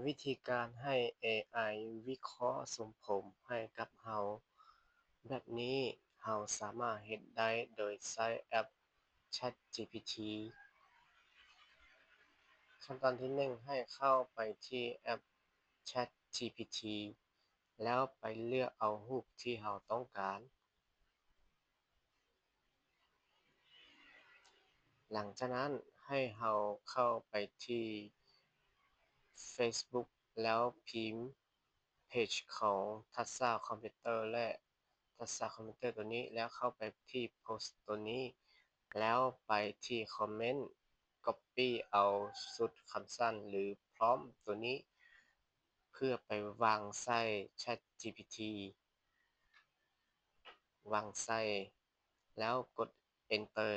ວິທີການໃຫ້ ເອໄອ ວິເຄາະຊົງຜົມໃຫ້ກັບເຮົາ ແບບນີ້ເຮົາສາມາດເຮັດໄດ້ໂດຍໃຊ້ແອັບ ChatGPT. ຂັ້ນຕອນທີໜຶ່ງ ໃຫ້ເຂົ້າໄປທີ່ແອັບ ChatGPT ແລ້ວໄປເລືອກເອົາຮູບທີ່ເຮົາຕ້ອງການ. ຫຼັງຈາກນັ້ນໃຫ້ເຮົາເຂົ້າໄປທີ່ Facebook ແລ້ວພິມເພຈຂອງທັກສະຄອມພິວເຕີ ແລະ ທັກສະຄອມພິວເຕີໂຕນີ້ ແລ້ວເຂົ້າໄປທີ່ໂພສໂຕນີ້ ແລ້ວໄປທີ່ຄອມເມັນ ກັອບປີ້ເອົາຊຸດຄຳສັ່ນ ຫຼື prompt ໂຕນີ້ ເພື່ອໄປວາງໃສ່ ChatGPT ວາງໃສ່ ແລ້ວກົດ Enter.